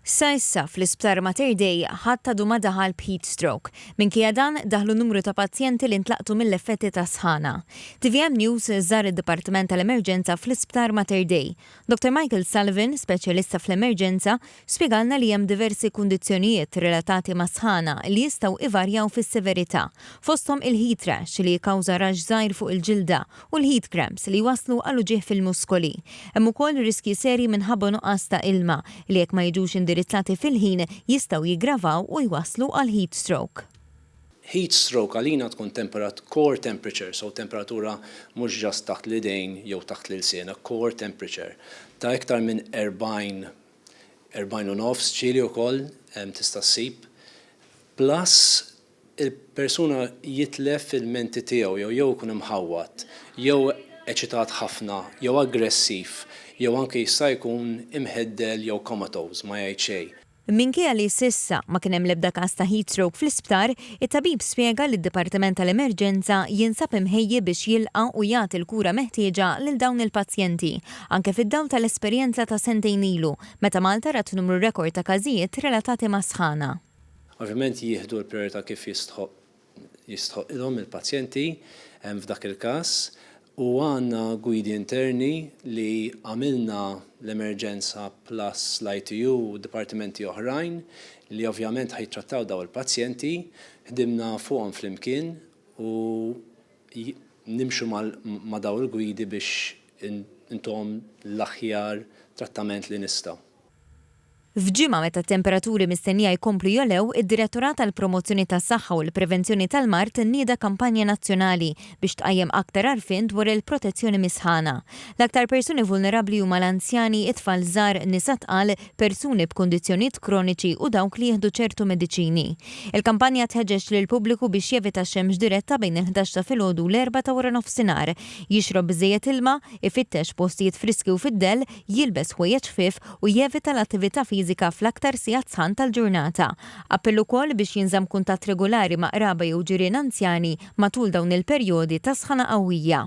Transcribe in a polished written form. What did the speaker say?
Sa issa, fl-Isptar Mater Dei, ħadd għadu ma daħal b'heat stroke. Minkejja dan, daħlu numru ta' pazjenti li ntlaqtu mill-effetti tas-sħana. Tvm News żar id-Dipartiment tal-Emerġenza fl-Isptar Mater Dei. Dottor Michael Sullivan, speċjalista fl-emerġenza, spjegalna li hemm diversi kundizzjonijiet relatati mas-sħana li jistgħu ivarjaw fis-severità, fosthom il-heat rash li jikkawża raxx żgħir fuq il-ġilda u l-heat cramps li jwasslu għal uġigħ fil-muskoli. Hemm ukoll riskji serji minħabba nuqqas ta' ilma li jekk ma jiġux indirizzati fil-ħin jistgħu jiggravaw u jwasslu għal heat stroke. Heat stroke għalina tkun temperat core temperature, so temperatura mhux just taħt l-idejn jew taħt l-ilsien, a core temperature ta' iktar minn 40, 40 u nofs ġieli wkoll tista' ssib, plus il-persuna jitlef il-menti tiegħu jew jew ikun imħawwad, jew eċitat ħafna, jew aggressiv, jew anke jista' jkun imħeddel jew comatose, ma jgħid xejn. Minkejja li s'issa ma kien hemm l-ebda każ ta' heat stroke fl-isptar, it-tabib spjega li d-Dipartiment tal-Emerġenza jinsab imħejji biex jilqa' u jagħti l-kura meħtieġa lil dawn il-pazjenti, anke fid-dawl tal-esperjenza ta' sentejn ilu, meta Malta rat numru rekord ta' każijiet relatati mas-sħana. Ovvjament jieħdu l-prijorità kif jistħoq jistħoqqilhom il-pazjenti f'dak il-każ u għandna gwidi interni li għamilna l-emerġenza plus l-ITU u dipartimenti oħrajn li ovvjament ħa jittrattaw dawn il-pazjenti, ħdimna fuqhom flimkien u nimxu ma' dawn il-gwidi biex intuhom l-aħjar trattament li nistgħu. F'ġimgħa meta t-temperaturi mistennija jkomplu jogħlew, id-Direttorat għall-Promozzjoni tas-Saħħa u l-Prevenzjoni tal-Mard nieda kampanja nazzjonali biex tqajjem aktar għarfien dwar il-protezzjoni mis-sħana. L-aktar persuni vulnerabbli huma l-anzjani, it-tfal żgħar, nisa tqal, persuni b'kundizzjonijiet kroniċi u dawk li jieħdu ċertu mediċini. Il-kampanja tħeġġeġ lill-pubbliku biex jevita x-xemx diretta bejn il-ħdax ta' filgħodu u l-erbgħa ta' waranofsinhar, jixrob biżżejjed ilma, ifittex postijiet friski u fid-dell, jilbes ħwejjeġ ħfief u jevita l-attività fiżika fl-aktar sigħat sħan tal-ġurnata. Appell ukoll biex jinżamm kuntatt regolari ma' qraba jew ġirien anzjani matul dawn il-perjodi ta' sħana qawwija.